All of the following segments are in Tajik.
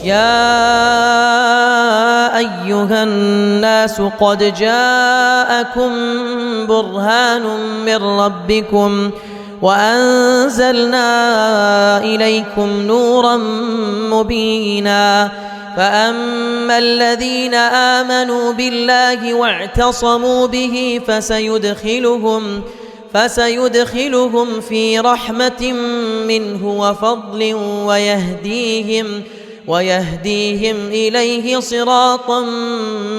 يا أيها الناس قد جاءكم برهان من ربكم وأنزلنا إليكم نورا مبينا فأما الذين آمنوا بالله واعتصموا به فسيدخلهم في رحمة منه وفضل ويهديهم إليه صراطا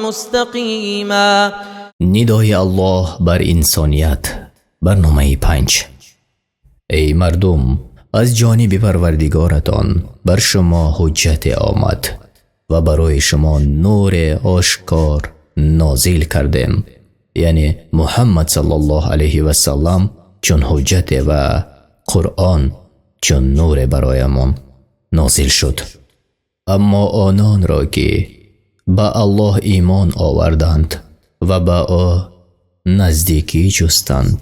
مستقيما. Нидои Аллоҳ бар инсоният, барномаи панҷ. Эй мардум, аз ҷониби Парвардигоратон бар шумо ҳуҷҷате омад ва барои шумо нуре ошкор нозил кардем, яъне Муҳаммад саллаллоҳу алайҳи васаллам чун ҳуҷҷате ва Қуръон чун нуре бароямон нозил шуд. Аммо ононро, ки ба Аллоҳ имон оварданд ва ба ӯ наздикӣ ҷустанд,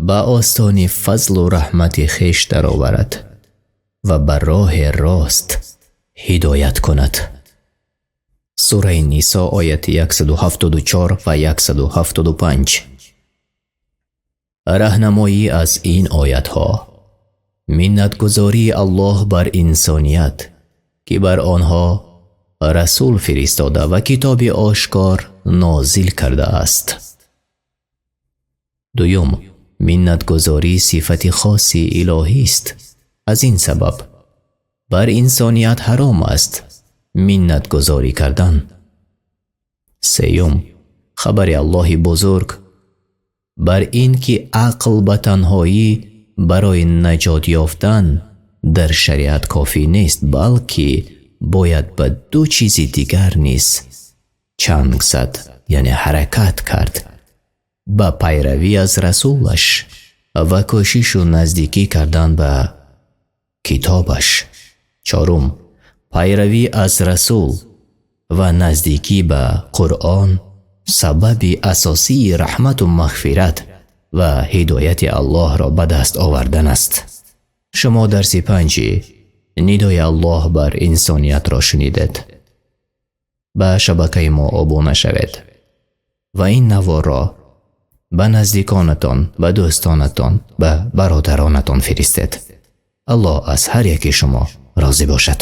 ба остони фазлу раҳмати хеш дароварад ва ба роҳи рост ҳидоят кунад. Сураи Нисо, ояти 174 ва 175. Раҳнамоӣ аз ин оятҳо: миннатгузории Аллоҳ бар инсоният, ки бар онҳо расул фиристода ва китоби ошкор нозил кардааст. Дуюм, миннатгузорӣ сифати хоси илоҳист. Аз ин сабаб бар инсоният ҳаром аст миннатгузорӣ кардан. Сеюм, хабари Аллоҳи бузург бар ин ки ақл ба танҳоӣ барои наҷот ёфтан дар шариат кофӣ нест, балки бояд ба ду чизи дигар низ чанг зад, яъне ҳаракат кард: ба пайравӣ аз расулаш ва кӯшишу наздикӣ кардан ба китобаш. Чорум, пайравӣ аз расул ва наздикӣ ба Қуръон сабаби асосии раҳмату мағфират ва ҳидояти Аллоҳро ба даст овардан аст. Шумо дарси панҷи нидои Аллоҳ бар инсониятро шунидед. Ба шабакаи мо обуна шавед ва ин наворро ба наздиконатон, ба дӯстонатон, ба бародаронатон фиристед. Аллоҳ аз ҳар яки шумо розӣ бошад.